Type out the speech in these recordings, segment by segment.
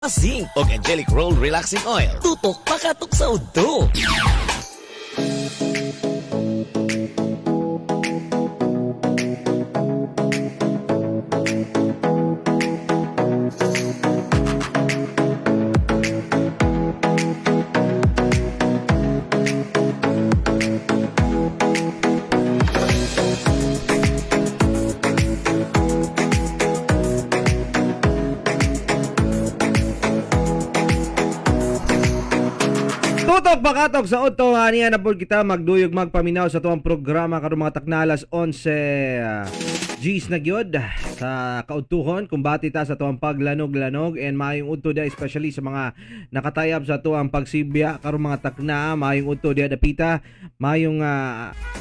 Zinc og Angelic Roll Relaxing Oil. Tutok pakatok sa udto. Tutok bakatok sa udto, niya na pod kita magduyog magpaminaw sa tuang programa karong mga taknalas 11 G's na gyud sa kaudtuhon. Kumbati ta sa tuang paglanog-lanog and maayong udto dia, especially sa mga nakatayab sa tuang pagsibya karong mga takna. Maayong udto dia dapita, maayong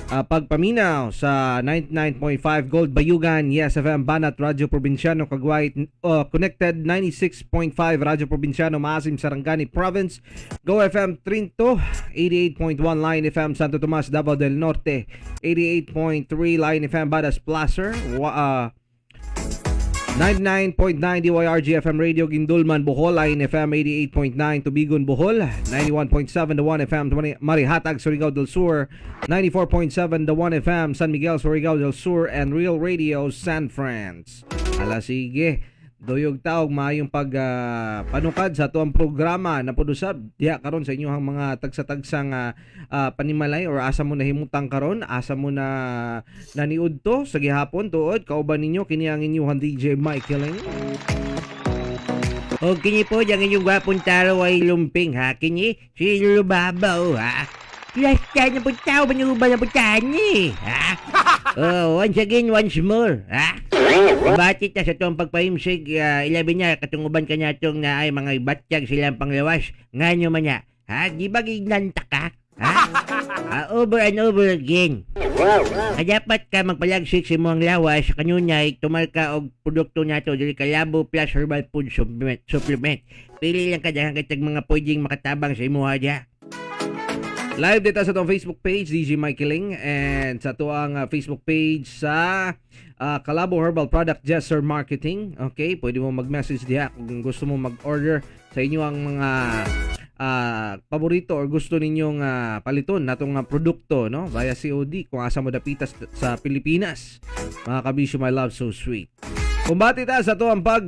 pagpaminaw sa 99.5 Gold Bayugan, Yes FM Banat, Radyo Probinsyano Kagwait, Connected 96.5 Radyo Probinsyano Maasim, Sarangani Province, Go FM Trinto 88.1, Line FM Santo Tomas, Davao del Norte 88.3, Line FM Badas Placer, 99.9 DYRG FM Radio Gindulman Bohol, Line FM 88.9 Tubigon Bohol, 91.7 The 1 FM 20, Marihatag Surigao del Sur, 94.7 The 1 FM San Miguel Surigao del Sur and Real Radio San Franz. Ala sige. Duyog taog maayong pag panukad sa atuang programa na pudusab diha karon sa inyong mga tagsa-tagsang panimalay or asa mo nahimutang karon, asa mo na naniudto sa gihapon tuod kauban ninyo kini ang inyong DJ Michaeling. O kini po, ang inyong gwapong taro ay lumping ha. Kini, si Lubabaw ha. Last time na po tao, ba na po ni ha? Oh, once again, once more ha. Batit na sa itong pagpahimsig, ilabi niya, katunguban ka niya itong na ay mga batyag silang panglawas. Nga nyo man niya, ha? Di ba gignanta ka? Ha? Over and over again. Kaya dapat ka magpalagsik sa imong lawas kanunay tumalka og produkto nato dili Kalabo Plus Herbal Food Supplement. Supplement. Pili lang ka daghan kitag mga pwedeng makatabang sa imuha diha. Live dito sa atong Facebook page DJ Michaeling and sa tuang Facebook page sa Kalabo Herbal Product Jesser Marketing. Okay, pwede mo mag-message diha kung gusto mo mag-order sa inyo ang mga paborito or gusto ninyong paliton natong produkto, no, via COD kung asa mo dapita sa Pilipinas. Mga kabisyo, my love so sweet. Kumbati ta sa to ang pag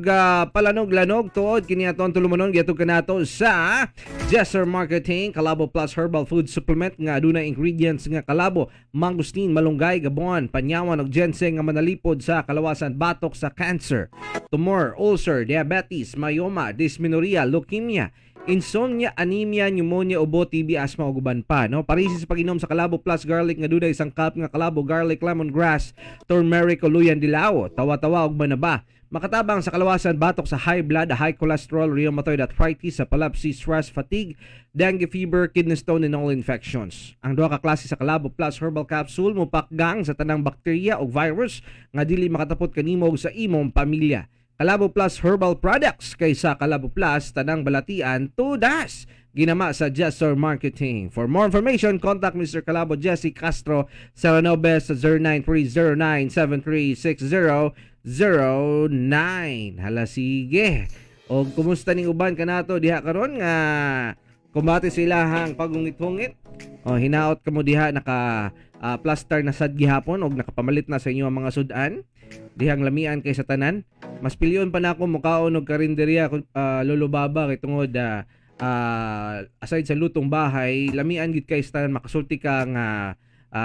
palanog-lanog tuod kini ato ang tulumanon giatog kanato sa Jesser Marketing Kalabo Plus Herbal Food Supplement nga adunay ingredients nga kalabo, mangosteen, malunggay, gabon, panyawan ug ginseng nga manalipod sa kalawasan batok sa cancer, tumor, ulcer, diabetes, myoma, dysmenorrhea, leukemia, insomnia, anemia, pneumonia, ubo, TB, asthma ug uban pa, no? Parisi sa pag-inom sa Kalabo Plus Garlic nga dunay sangkap nga kalabo, garlic, lemongrass, turmeric, uluyan, dilaw, tawa-tawa ug manaba. Makatabang sa kalawasan batok sa high blood, high cholesterol, rheumatoid arthritis, epilepsy, stress, fatigue, dengue fever, kidney stone and all infections. Ang duha ka klase sa Kalabo Plus Herbal Capsule mopakgang sa tanang bakterya ug virus nga dili makatapot kanimo ug sa imong pamilya. Kalabo Plus Herbal Products, kaysa Kalabo Plus tanang balatian tudas. Ginama sa Jessor Marketing. For more information, contact Mr. Kalabo Jesse Castro 09 sa 0930-9736009. Hala sige. O kumusta ning uban kanato diha karon nga kumbate sila hang pagungit-hungit? O hinaot kamo diha naka plaster na sad gihapon og nakapamalit na sa inyo ang mga sudan. Dihang lamian kay sa tanan. Mas pilion pa na ako mukaon og karinderya, Lolo Baba, kay tungod aside sa lutong bahay, lamian gid kay sa tanan, makasulti ka nga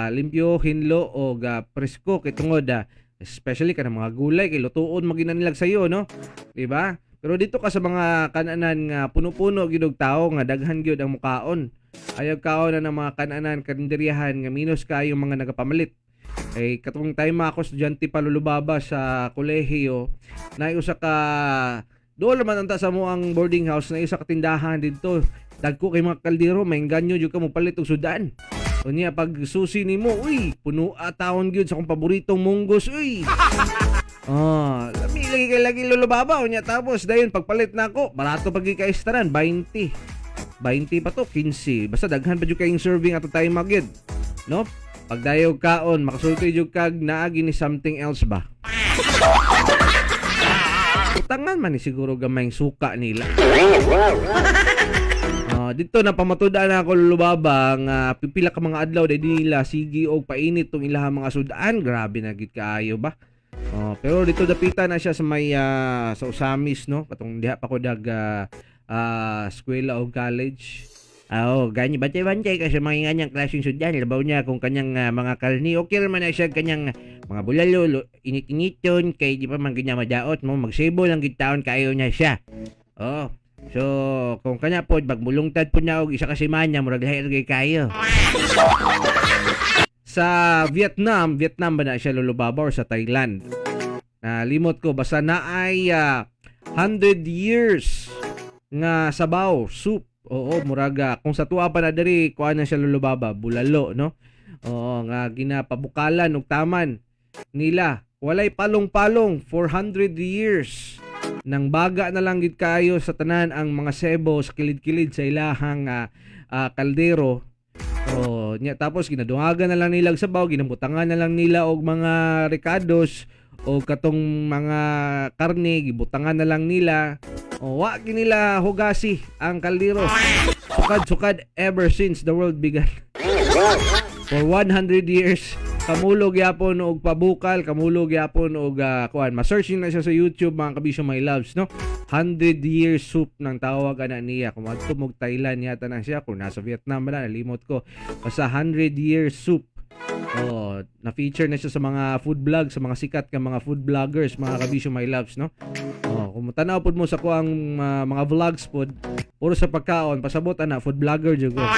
limpyo, hinlo og presko kay tungod especially kanang mga gulay kay lutuon magina nilag sayo, no? Di ba? Pero dito ka sa mga kananan nga puno-puno gid og tao nga daghan gyud ang mukaon. Ayaw kaon na ng mga kananan karinderyahan nga minus kayo mga nagapamalit. Kay katong time ako estudyante pa, Lolo Baba, sa kolehiyo, na usa ka dool man anta sa mo ang boarding house na isa ka tindahan didto. Dagko kay mga kaldero, maingganyo jud ka mo palit og sudan. Unya pag susi nimo, uy, puno taon gyud sa akong paboritong munggos, uy. Oh, lami lagi kay lagi, Lolo Baba. Unya tapos dayon pagpalit nako, barato pag kay tanan 20. 20 pa to, 15. Basta daghan pa jud kayong serving ato tayo magyud. No? Pagdayo kaon, makasulti jud kag naagi ni something else ba? Butangan man ni siguro gamayng suka nila. Ah, dito na pamatud-an ako, Lolo Baba, nga pipila ka mga adlaw dahil nila sige og painit tong ilahang mga sudan. Grabe na gid kaayo ba. Oh, pero dito dapita na siya sa may sa Ozamis, no, katong diha pa ko dag eskwela o college. Ah, oh, gani bantay-bantay ka sa mga nganyang klaseng sudan. Labaw niya kung kanyang mga karni. Okay naman na siya kanyang mga bulalo, init-initon, kay di pa man ganyan madaot mo. Magsebo lang gid taon kayo niya siya. Oh, so kung kanya po, magmulungtad po na og isa ka semana, murag lahi ra gyud kayo. Sa Vietnam, Vietnam ba na siya, Lolo Baba, or sa Thailand? Nalimot ko, basta na ay 100 years nga sabaw, soup. Oo, muraga. Kung sa tuwa pa na diri, kuha na siya, Lolo Baba, bulalo, no? Oo, nga ginapabukalan og taman nila. Walay palong-palong 400 years. Nang baga na lang gid kayo sa tanan ang mga sebo sa kilid-kilid sa ilahang kaldero. Oh, nya tapos ginadungagan na lang nila og sabaw, ginabutangan na lang nila og mga rekados o katong mga karne, gibutangan na lang nila. O wa nila hugasi ang kaldero. Sukad-sukad ever since the world began. For 100 years, kamulog yapon og pabukal, kamulog yapon og kuan. Ma-search na siya sa YouTube, mga kabisyo, my loves, no? 100 year soup ng tawag ana niya. Kung adto mog Thailand yata na siya, kung nasa Vietnam ba na, nalimot ko. Basta 100 year soup. Oh, na-feature na siya sa mga food vlog, sa mga sikat nga mga food vloggers, mga kabisyo, my loves, no? Oh, kung tanaw pod mo sa kuang mga vlogs pod, puro sa pagkaon, pasabot ana food vlogger jud ko. Oh.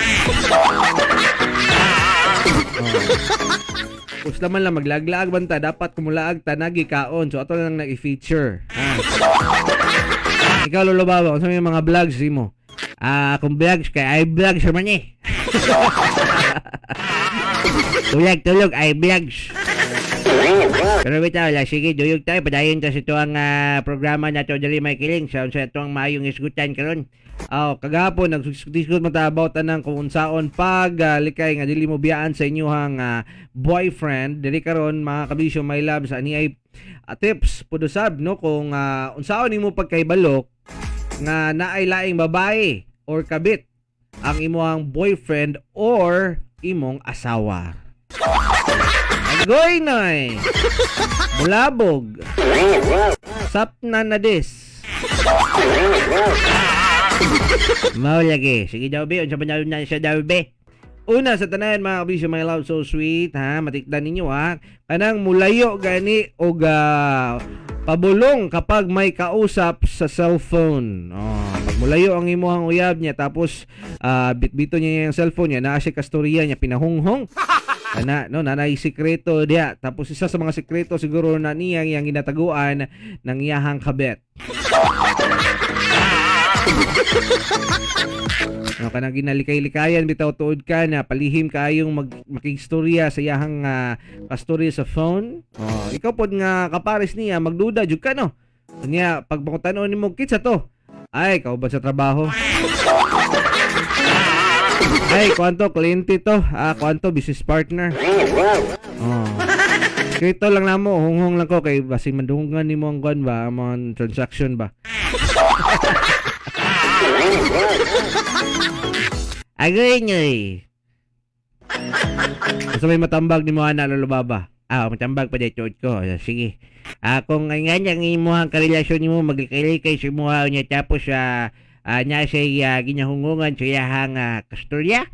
Gusto man lang maglaglaag banta, dapat kumulaag tanagi kaon. So ato na lang nag-feature. Ha. Ikaw, Lolo Baba, unsa may mga vlogs mo? Ah, kung vlogs kay I vlogs man eh. Tulog, tulog, I vlogs. Pero bitaw lang, sige, duyog tayo, padayon ta sa tuang programa nato diri, may kiling sa unsa tuang maayong isgutan karon. Aw, kagahapon nagdiscuss man ta about anang kung unsaon pag likay nga dili mo biyaan sa inyuhang boyfriend. Diri karon, mga kabisyo, my loves, ani ay tips pud usab, no, kung unsaon nimo pagkahibalo nga naay laing babae or kabit ang imuhang boyfriend or imong asawa. Agoy noy. Mulabog. Sapna na dis. Mao lagi. Sige daw be, unsa man na siya daw be? Una sa tanan, mga kabisyo, my love, so sweet, ha, matikdan ninyo, ha, kanang mulayo gani og pabulong kapag may kausap sa cellphone. Oh, pag mulayo ang imuhang uyab niya tapos bitbito niya yung cellphone niya, naa siya kastorya niya pinahunghong. Ana, no, nanay sikreto diya. Tapos isa sa mga sikreto siguro na niya iyang ginataguan ng iyahang kabet. No, kanang ginalikay-likayan bitaw tuod ka na palihim kayong makigstorya sa iyahang kastorya sa phone. Oh, ikaw pod nga kapares niya magduda jud ka, no. Niya pag pangutan-on nimo, "Kinsa to?" "Ay, kauban sa trabaho." "Ay, kuanto, kliyente to. Ah, kuanto, business partner." Oh. Krito lang namo, hunghong lang ko kay basin mandungan nimo ang kuan ba, ang mga transaction ba. Agoy noy. Basta may matambag nimo ana, Lolo Baba. Ah, matambag pa dito ko. Sige. Ah, kung nga ang imuhang karelasyon nimo maglikay-likay sa imuha niya tapos niya siya ginahungungan sa iyahang kastorya.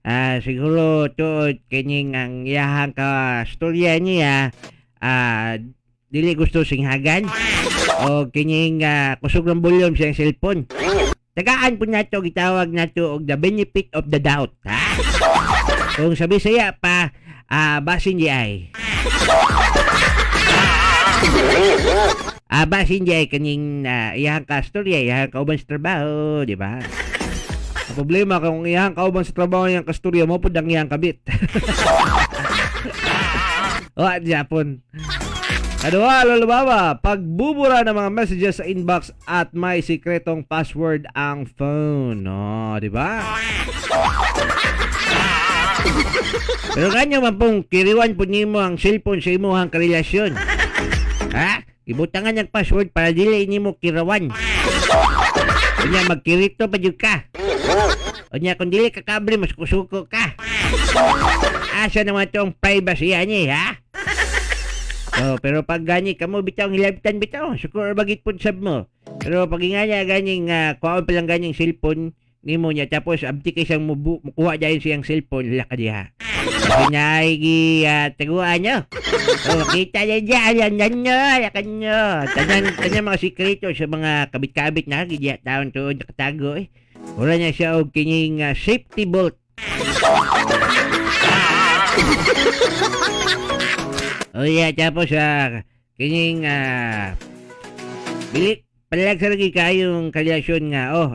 Ah, siguro tuod kining ang iyahang kastorya niya dili gusto singhagan o kining kusog ng volume sa iyang cellphone. Tagaan po nato gitawag nato og the benefit of the doubt, ha? Kung sa Bisaya pa, basin di ay. Ah, basin di ay kaning iyahang kastorya, iyahang kauban sa trabaho, di ba? Ang problema kung iyang kauban sa trabaho niyang kasturya mo pud ang iyang kabit. Wa Japon. Kaduha, Lolo Baba, pagbubura ng mga messages sa inbox at may sikretong password ang phone. No, di ba? Pero kanyo man pong kiriwan po nimo ang cellphone sa imuhang karelasyon. Ha? Ibutangan ng password para dili nimo kirawan. Unya magkirito pa jud ka. Unya kung dili ka kabli, mas kusuko ka. Asa naman tong privacy ani, ha? Oh, pero pag gani kamo bitaw ang hilabtan bitaw, suko bagit pud sab mo. Pero pag ingana ganing kuhaon pa lang ganing cellphone nimo niya, tapos abti kay siyang mukuha dayon siyang cellphone, hala ka diha. Pinaigi taguan nyo. Oh, kita niya diyan, yan yan nyo, yakan nyo. Tanan, tanan mga sikreto sa mga kabit-kabit na, gidya taon tuod nakatago eh. Wala niya siya og kining safety bolt. Oh yeah, tapos kining bili palag sa lagi kayong karelasyon nga, oh,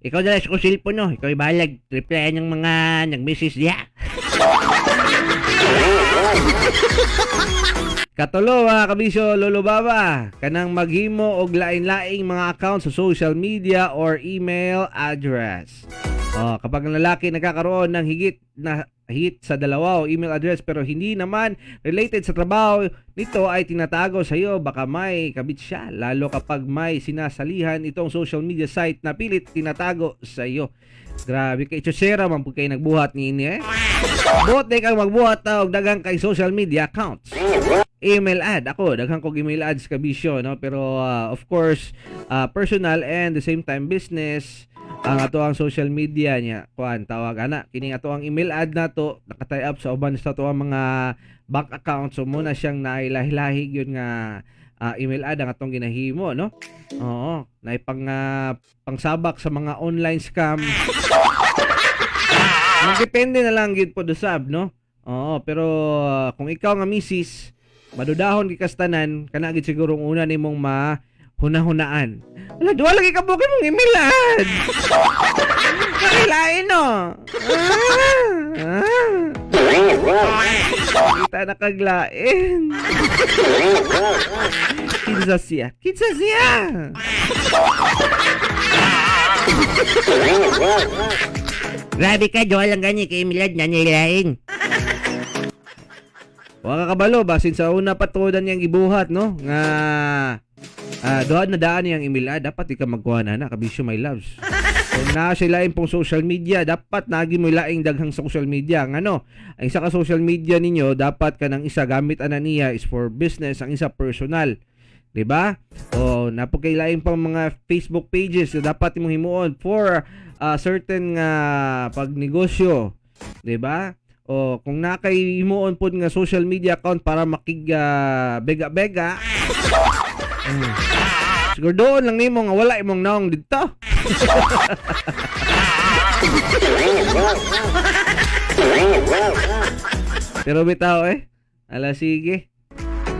ikaw dala sa ko cellphone, no, ikaw ibalag replyan ng mga nag-message diha. Katulo, mga kabisyo, Lolo Baba, kanang maghimo og lain-laing mga account sa social media or email address. Oh, kapag ang lalaki nagkakaroon ng higit sa dalawa o email address pero hindi naman related sa trabaho nito ay tinatago sa iyo, baka may kabit siya, lalo kapag may sinasalihan itong social media site na pilit tinatago sa iyo. Grabe kay Chosera man pud kay nagbuhat niini eh. Buot di kang magbuhat og daghang kay social media accounts. Email ad ako, daghan kog email ads, kabisyo, no, pero of course personal and the same time business ang ato ang social media niya, kuan tawag ana, kining ato ang email ad nato naka-tie up sa uban sa ato ang mga bank account, so muna siyang nailahi-lahi yun nga email ad ang atong ginahimo, no. Oo, naipang pangsabak sa mga online scam. Magdepende na lang gyud po usab, no. Oo, pero kung ikaw nga misis madudahon gikastanan kana gid siguro ang una nimong mahuna-hunaan. Ala, duha lagi ka bukin mong email ad. Kailain, no. Ah, ah. Kita na kaglain. Kinsa siya? Kinsa siya? Grabe ka, duha lang gani kay Milad na nilain. Wa ka kabalo basin sa una pa tuodan niyang gibuhat, no, nga duha na daan niyang email ad, dapat di ka magkuha na na, kabisyo, my loves. Kung naa siya lain pong social media, dapat nagi mo laing daghang social media. Ngano, ang isa ka social media ninyo dapat kanang isa gamit ana niya is for business, ang isa personal, di ba? O napo kay lain pang mga Facebook pages na dapat imong himuon for certain nga pagnegosyo, di ba? O kung nakay himuon pod nga social media account para makig bega-bega. Siguro doon lang nimo nga wala imong naong didto. Pero bitaw eh. Ala, sige.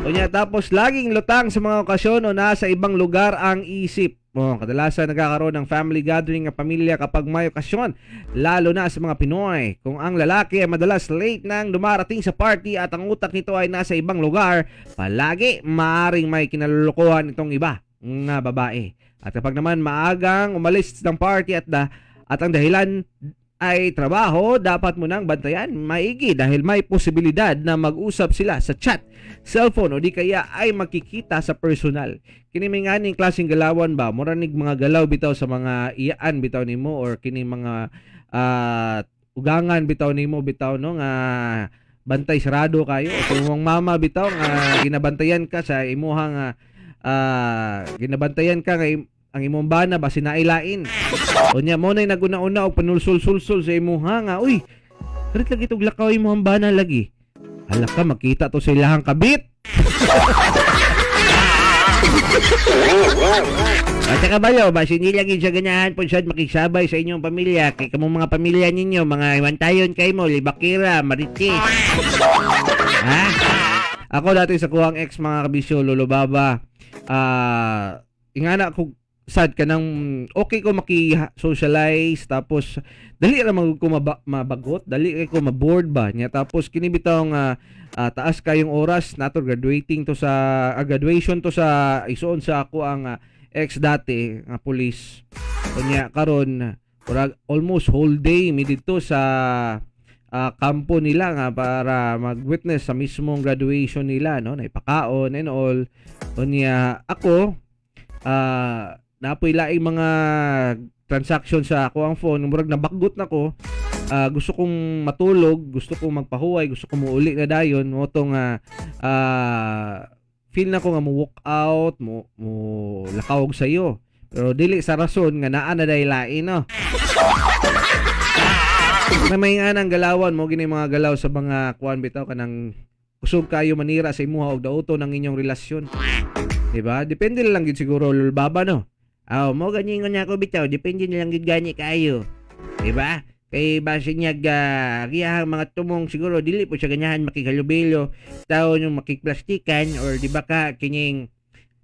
Unya tapos laging lutang sa mga okasyon o nasa ibang lugar ang isip. Oh, kadalasan nagkakaroon ng family gathering ng pamilya kapag may okasyon, lalo na sa mga Pinoy. Kung ang lalaki ay madalas late nang dumarating sa party at ang utak nito ay nasa ibang lugar, palagi maaring may kinalulukuhan itong iba nga babae. At kapag naman maagang umalis ng party at ang dahilan ay trabaho, dapat mo nang bantayan maigi dahil may posibilidad na mag-usap sila sa chat, cellphone o di kaya ay makikita sa personal. Kini may nganing klaseng galawan ba, mura nig mga galaw bitaw sa mga iyaan bitaw nimo or kini mga ugangan bitaw nimo bitaw, no, nga bantay sarado kayo. O kung imong mama bitaw nga ginabantayan ka sa imuhang ginabantayan ka nga ang imong bana ba sinailain. Unya mo na'y naguna-una og panulsul-sulsul sa imuha nga, uy, karit lagi tog lakaw imong bana lagi. Hala ka, makita to sa ilahang kabit. At saka balo, basin hindi lagi sa ganahan po sad makigsabay sa inyong pamilya. Kay kamong mga pamilya ninyo, mga iwantayon kay mo, libakira, marites. Ha? Ako dati sa kuhang ex, mga kabisyo, Lolo Baba, ingana ko sad kanang okay ko maki-socialize, tapos dali ra man ko mabagot, dali kay ko maboard ba niya, tapos kini bitaw nga taas kayong oras nato graduating to sa graduation to sa isuon sa ako ang ex dati nga police. Unya karon murag almost whole day mi didto sa kampo nila nga para mag-witness sa mismong graduation nila, no, naipakaon and all. Unya ako, napoy laing mga transaction sa ako ang phone, murag nabakgot na ko. Gusto kong matulog, gusto kong magpahuway, gusto kong muuli na dayon mo tong feel na ko nga mo walk out, mo mo lakawog sa iyo. Pero dili sa rason nga naa na day lain, no. Na may nga nang galawan mo gini mga galaw sa mga kuan bitaw, kanang kusog kayo manira sa imuha og dauto ng inyong relasyon. Di ba? Depende lang gid siguro, Lulbaba, no. Aw, mo ganingon na ako bitaw, depende na lang gid gani kayo. Di ba? Kay base niya ga riyahang mga tumong siguro dili po siya ganyahan makihalubilo tao yung makikplastikan or di ba ka kining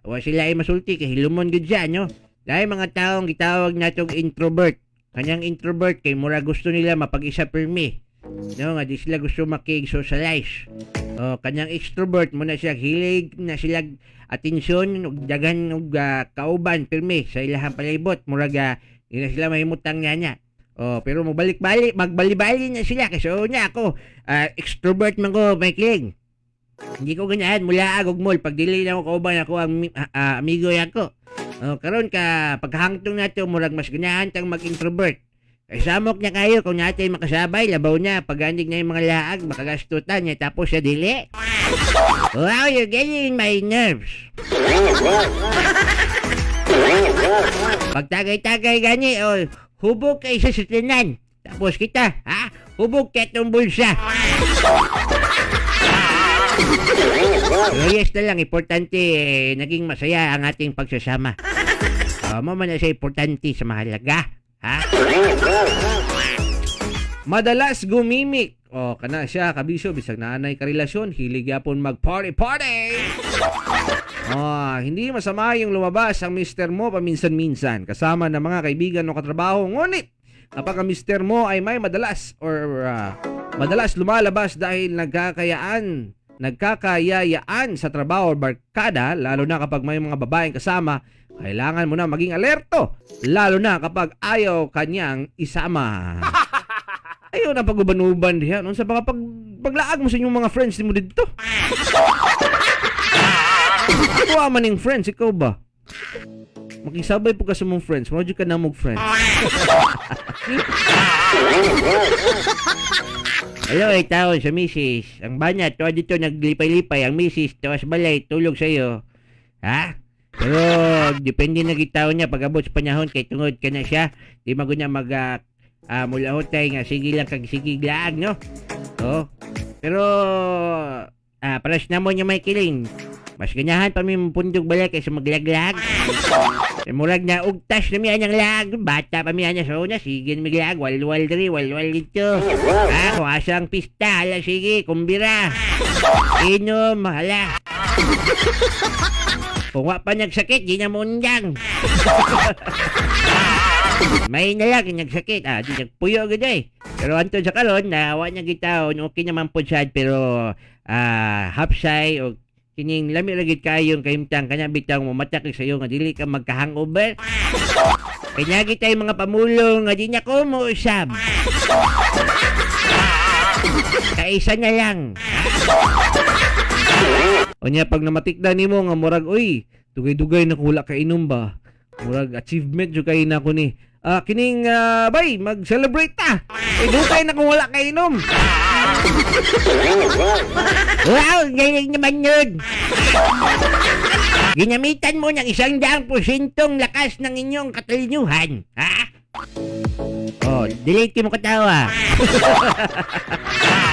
wa sila ay masulti kay hilumon gid siya, no? Dahil mga taong gitawag natong introvert. Kanyang introvert kay mura gusto nila mapag-isa permi. No, nga di sila gusto makig-socialize. O, kanyang extrovert mo na siya hilig na sila atensyon ug daghan og kauban pirmi sa ilahang palibot, murag di na sila mahimutang nga niya. Oh, pero magbalik-balik, magbali-bali na sila kasi so niya ako, extrovert man ko, may kiling. Hindi ko ganyan mula og mall pag dili na ako kauban ako ang amigo yako. Oh, karon ka paghangtong nato murag mas ganahan tang mag-introvert. Kay samok niya kayo kung natin makasabay, labaw niya pag-andig na yung mga laag, makagastutan niya tapos siya dili. Wow, you're getting my nerves. Pagtagay-tagay gani, oh, hubog kay sa tanan. Tapos kita, ha? Hubog kay itong bulsa. Pero yes na lang, importante, eh, naging masaya ang ating pagsasama. Mo man na siya importante sa mahalaga. Ha? Madalas gumimik. O, kana siya, kabisyo, bisag naanay karelasyon, hilig yapon mag-party party. Oh, hindi masama yung lumabas ang mister mo paminsan-minsan kasama ng mga kaibigan o katrabaho. Ngunit, kapag ang mister mo ay may madalas or madalas lumalabas dahil nagkakayayaan sa trabaho or barkada, lalo na kapag may mga babaeng kasama, kailangan mo na maging alerto, lalo na kapag ayaw kanyang isama. Ayaw na pag-uban-uban diha. Unsa sa pag paglaag mo sa inyong mga friends mo didto? Kuha man ning friends, ikaw ba? Makisabay po ka sa mong friends. Mo ka na mong friends. Hello, ay tao sa misis. Ang banya, tuwa dito naglipay-lipay. Ang misis, tuwa sa balay, tulog sa'yo. Ha? Pero, depende na gitaw niya. Pag abot sa panahon, kay tungod ka na siya. Di maguna mag, mulahotay nga, sige lang kag sige laag, no? Oh. Pero, paras na mo niya may kiling. Mas ganyahan pa mi pundog balay kaysa maglaglag. Eh, murag na ugtas na miya niyang lag. Bata pa miya niya sa una, sige na miglag. Walwal diri, walwal dito. Kung asa ang pista, hala sige, kumbira. Inom, hala. Kung wa pa nagsakit, di na mundang. May na lang, nagsakit. Di nagpuyo agad eh. Pero anton sa karon, na wa niya gitaon, okay naman po sad, pero hapsay o kining lami ra gid kayong kahimtang kanya bitaw mo matak sa iyo nga dili ka magka-hangover. Kanya kita yung mga pamulong nga di niya ko mousab. Kaisa na lang. Unya pag namatikda nimo nga murag uy, dugay-dugay na ko wala ka inom ba. Murag achievement jud kay na ko ni. Kining bay, mag-celebrate ta. Eh dugay na kung wala ka inom. Wow, galing naman yun. Ginamitan mo ng 100% lakas ng inyong katalinuhan. Ha? Oh, delete mo katawa.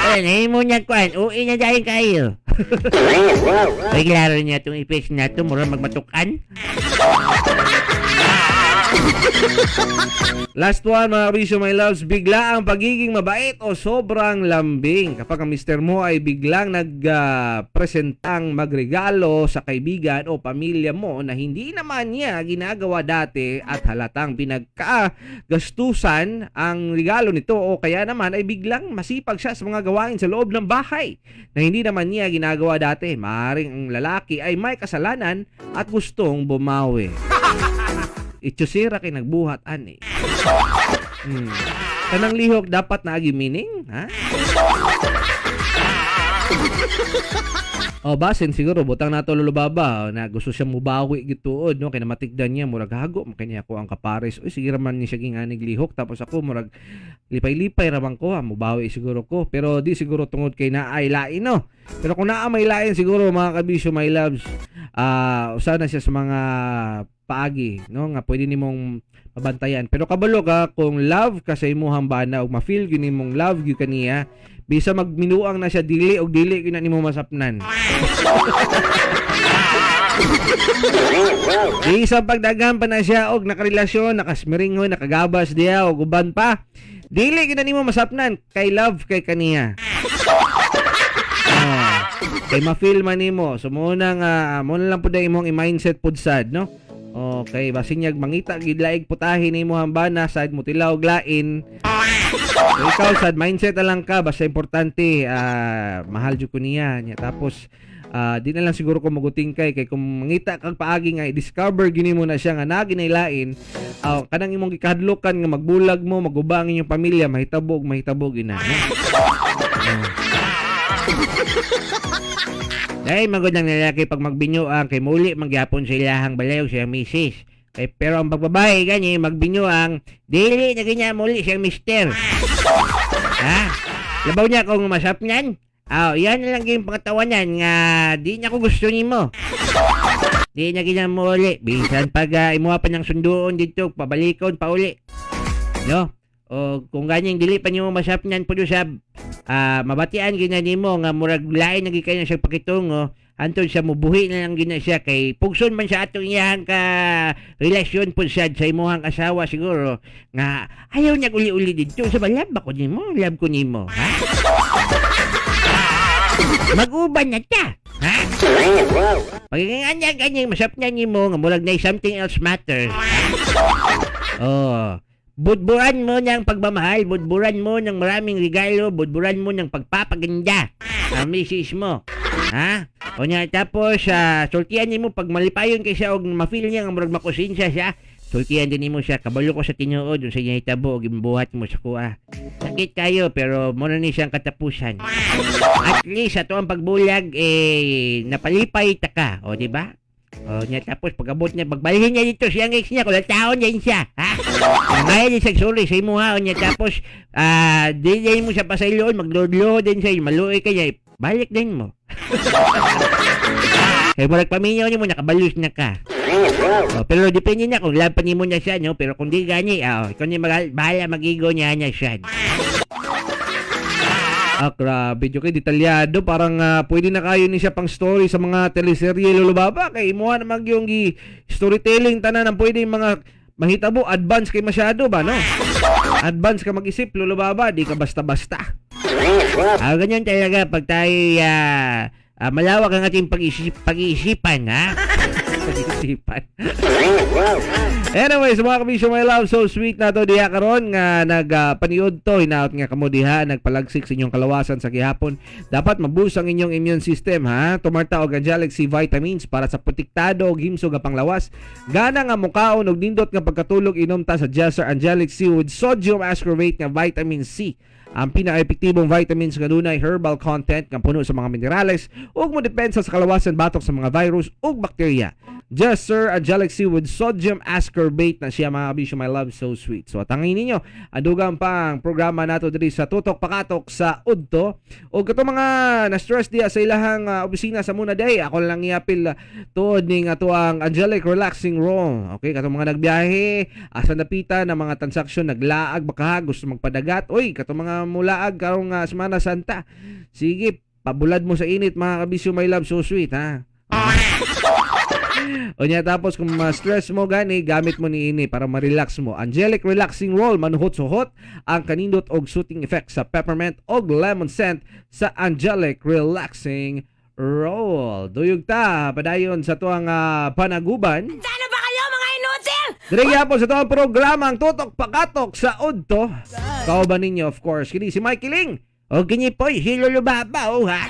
Ayun, mo niya kuan. Uwi na dahil kayo. Ay, klaro niya itong ipis na ito. Mura magmatukan. Last one, mga kabisyo, my loves, bigla ang pagiging mabait o sobrang lambing. Kapag ang mister mo ay biglang nagpresentang magregalo sa kaibigan o pamilya mo na hindi naman niya ginagawa dati at halatang pinagkagastusan ang regalo nito, o kaya naman ay biglang masipag siya sa mga gawain sa loob ng bahay na hindi naman niya ginagawa dati, maaaring ang lalaki ay may kasalanan at gustong bumawi. Itchusira kay nagbuhat ani. Kanang lihok dapat naagi meaning, ha? O basin siguro butang nato lulubaba na gusto siya mubawi gituod, no, kay namatigdan niya murag hago man kanya ako ang kapares. Uy, sige ra man ni siya ginganig lihok, tapos ako murag lipay-lipay ra man ko, ha, mubawi siguro ko, pero di siguro tungod kay naay lain, no. Pero kung naa may lain siguro, mga kabisyo, my loves, usa na siya sa mga paagi, no, nga pwede nimong mabantayan. Pero kabalo ka kung love ka sa imuhang bana ug ma-feel gyud nimong love gyud kaniya, bisa magminuang na siya, dili og dili gyud na nimo masapnan. Di sa pagdaghan pa na siya og nakarelasyon, nakasmiringhoy, nakagabas diya og uban pa. Dili gyud na nimo masapnan kay love kay kaniya. Oh, kay ma-feel man nimo. So mo na nga mo na lang pud ang imong i-mindset pud sad, no. Okay, basin niyag mangita gid laig putahe nimo hambana sad mo tilaw og lain. So, ikaw sad mindset na lang ka, basta importante mahal jud ko niya niya. Tapos di na lang siguro ko maguting kay kay kung mangita kag paagi nga i-discover gini mo na siya nga naa ginailain, kanang imong gikahadlokan nga magbulag mo, maguba ang inyong pamilya, mahitabo og mahitabo gina, no? Oh. Dahil magod ang lalaki pag magbinyuang kay muli magyapon sa ilahang balay og siyang misis. Kay pero ang pagbabae gani magbinyuang dili na ganyan muli siyang mister. Ha? Labaw niya kung masapnan. Aw, yan na lang yung pangatawanan nga di niya ko gusto nimo. Di na ganyan muli. Bisan pag imuha pa ng sunduon dito, pabalikon pa uli. No? O kung ganyan dili pa nimo masapnan pud usab, mabatian gyud na nimo nga murag lain na gyud kayo na siya pakitungo hantod siya mubuhi na lang gyud na siya kay pugson man sa atong iyang ka relasyon pud siya sa imuhang asawa siguro nga ayaw niya uli-uli didto sa ba, love ako nimo, love ko nimo, ha, mag-uban na ta, ha. Pagiging anya ganyan masapnan nimo nga murag na something else matters. Oh, budburan mo ng pagmamahal, budburan mo ng maraming regalo, budburan mo ng pagpapaganda ang misis mo. Ha? O niya, tapos, sultian nimo pag malipayon kay siya og ma-feel niya nga murag makusensya siya, sultian din nimo siya, kabalo ko sa tinuod unsa niya hitabo og imbuhat mo sa kuha. Sakit kayo pero mo na ni siyang katapusan. At least sa tuang pagbulag eh napalipay ta ka, o di ba? O niya, tapos pag-abot niya, pagbalhin niya dito siyang ex niya, kung taon niya siya, ha? Ngayon din siya sorry sa imo ha, o niya tapos di din mo siya pasayloon, maglodlo din siya, maluoy ka niya, balik din mo. Kaya murag paminyaw niyo mo, nakabalus na ka. O, pero depende na kung love pa nimo na siya, no? Pero kung di gani, ikaw ni bahala magigo niya niya siya. Ah, grabe jud kay detalyado, parang pwede na kayo ni siya pang story sa mga teleserye, Lolo Baba, kay imuha na yung gi storytelling tanan ang pwede mga mahitabo, advance kay masyado ba, no? Advance ka mag-isip, Lolo Baba, di ka basta-basta. Ganyan talaga pag tayo malawak ang ating pag-iisipan, ha? Pag-isipan. Anyways, mga kabisyo, my love, so sweet na to diha karon nga nagpaniud to, hinaot nga kamo diha nagpalagsik sa inyong kalawasan sa gihapon. Dapat ma-boost ang inyong immune system, ha. Tumarta og Angelic C vitamins para sa protektado og himsog nga panglawas. Gana nga mukaon og nindot nga pagkatulog, inom ta sa Jesser Angelic C with sodium ascorbate nga vitamin C. Ang pinaka-epektibong vitamins nga dunay herbal content nga puno sa mga minerales ug mo depensa sa kalawasan batok sa mga virus ug bakterya. Just Sir Angelic C with sodium ascorbate na siya, mga kabisyo, my love, so sweet. So atangin ninyo ang dugang pang programa nato diri sa Tutok Pakatok sa Udto. O kato mga na-stress diya sa ilahang opisina sa Muna Day, ako lang iapil tuod ning ato ang Angelic Relaxing Roll. Okay, kato mga nagbiyahe, asa napita na mga transaksyon, naglaag baka gusto magpadagat. Oy, kato mga mulaag karong Semana Santa. Sige, pabulad mo sa init, mga kabisyo, my love, so sweet, ha. O niya tapos kung ma-stress mo gani, gamit mo ni ini para ma-relax mo. Angelic Relaxing Roll, manuhot-suhot ang kanindot og soothing effect sa peppermint og lemon scent sa Angelic Relaxing Roll. Duyog ta padayon sa tuang panaguban. Sana ba kayo mga inutil? Dire gyapon sa tuang programa ang Tutok Pakatok sa Udto. Kauban ninyo, of course, kini si Mikey Ling. O kini po, si Lolo Baba, oh, ha?